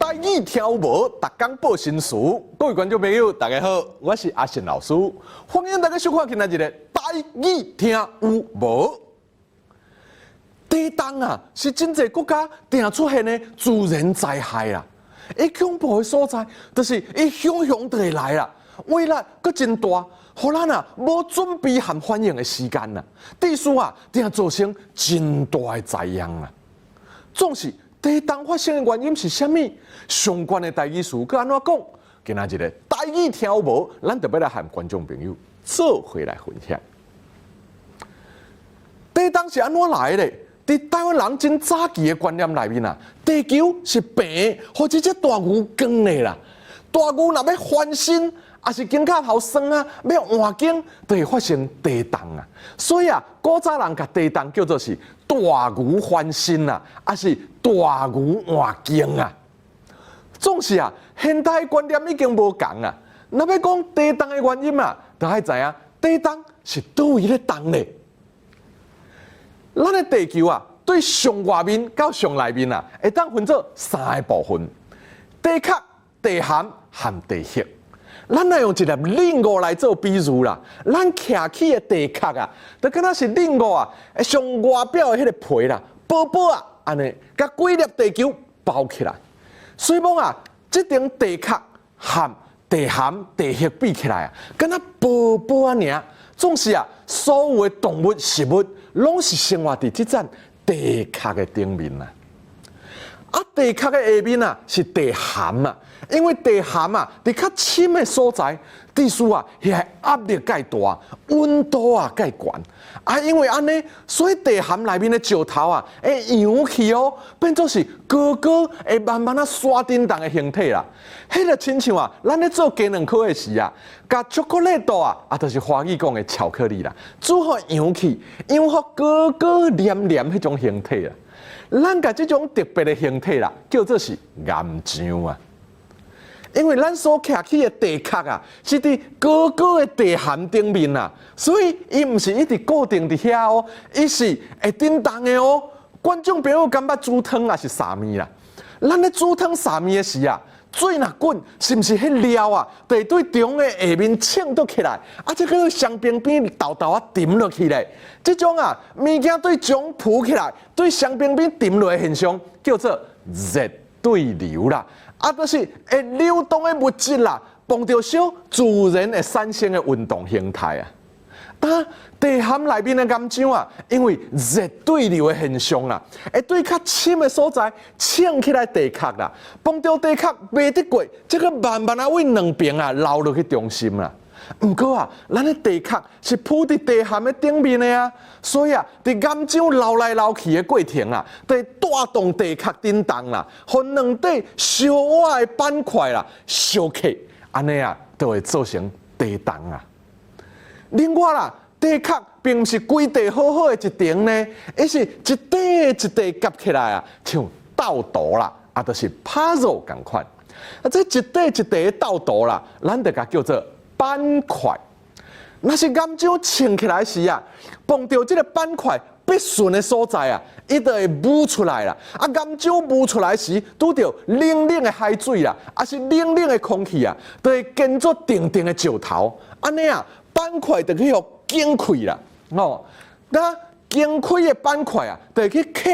台語聽有無？逐工報新詞。各位觀眾朋友，大家好，我是阿信老師，歡迎大家收看今仔日的台語聽有無？地動啊，是真濟國家定出現的自然災害啦。伊恐怖的所在，就是伊雄雄就會來啦，威力閣真大，予咱啊無準備和反應的時間啦。致使啊，定造成真大的災殃啊。總是地動發生的原因是啥物？相關的台語詞閣按怎講？今仔日的台語聽有無？咱就欲來和觀眾朋友做伙來分享。地動是按怎來的？佇台灣人真早期的觀念內面啊，地球是平，予這隻大牛扛的啦。大牛若欲翻身，抑是肩胛頭酸啊，欲換肩，就會發生地動啊。所以啊，古早人共地動叫做是大牛翻身啊，抑是大牛換肩啊。總是啊，現代觀念已經無仝啊。若欲講地動的原因啊，就愛知影地動是佗位咧動咧。咱的地球啊，對上外面到上內面啊，會當分做三个部分：地殼、地函和地核。咱來用一粒冷五來做比喻啦。咱徛起的地殼啊，就敢若是冷五啊，上外表的彼个皮啦，薄薄仔，按呢，共規粒地球包起來。所以講啊，這層地殼和地函、地核比起來啊，敢若薄薄仔爾。總是啊，所有的動物、植物，攏是生活佇這層地殼的頂面啊。啊，地殼的下面啊是地函啊，因為地函啊，佇較深的所在，致使啊，遐壓力較大，溫度啊較懸。啊，因為按呢，所以地函內面的石頭啊，會揚起哦，變做是高高會慢慢仔徙振動的形體啦。彼個親像啊，咱咧做雞卵糕的時啊，共巧克力豆啊，啊，就是華語講的巧克力啦，煮予揚起，揚予高高黏黏彼種形體啦。咱共這種特別的形體啦，叫做是岩漿啊。因為咱所徛起的地殼啊，是佇高高的地函頂面啊，所以伊毋是一直固定佇遐哦，伊是會振動的哦。觀眾朋友敢捌煮湯抑是煠麵啦？咱咧煮湯煠麵的時啊，水若滾，是毋是彼料啊，就會對中的下面衝倒起來，啊，這個雙邊邊沓沓仔沉落去咧。這種啊，物件對中浮起來，對雙邊邊沉落的現象，叫做熱對流啦。啊，就是會流動的物質啦，碰著燒，自然會產生的運動形態啊。但地函內面的岩漿啊，因為熱對流的現象啊，會對較深的所在衝起來地殼啦，碰著地殼袂得過，這個慢慢仔對兩邊啊流落去中心啦。毋過啊，咱的地殼是鋪佇地函的頂面的啊，所以啊，佇岩漿流來流去的過程啊，就會帶動地殼振動啦，予兩塊相倚的板塊啦相磕，按呢啊，就會造成地動啊。另外啦，地殼並毋是規塊好好的一層呢，伊是一塊一塊夾起來啊，像鬥圖啦，啊，就是 puzzle 仝款。啊，這一塊一塊的鬥圖啦，咱就共叫做板塊。若是岩漿衝起來時啊，碰著這个板塊筆順的所在啊，伊就會舞出來啦。啊，岩漿舞出來時，拄著冷冷的海水啦，抑是冷冷的空氣啊，就會結做定定的石頭。按呢啊，板塊就去予掀開啦，哦，那掀開的板塊啊，就會去磕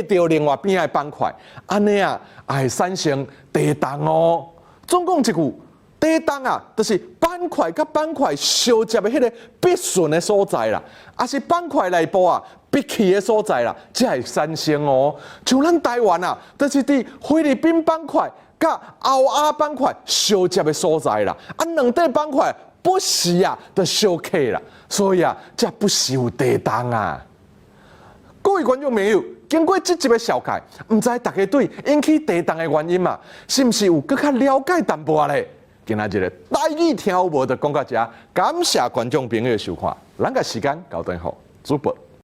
著另外邊的板塊，按呢啊，會產生地動哦。總講一句，地動啊，就是板塊佮板塊相接的彼个筆順的所在啦，抑是板塊內部啊逼起的所在啦，才會產生哦。像咱台灣啊，就是佇菲律賓板塊佮歐亞板塊相接的所在啦，啊，兩塊板塊不時啊，就相磕啦，所以啊，才不時有地動啊。各位觀眾朋友，經過這集的紹介，毋知大家對引起地動的原因嘛，是毋是有閣較了解淡薄仔咧？今仔日的台語聽有無就講到遮，感謝觀眾朋友的收看，咱共時間交轉予主播。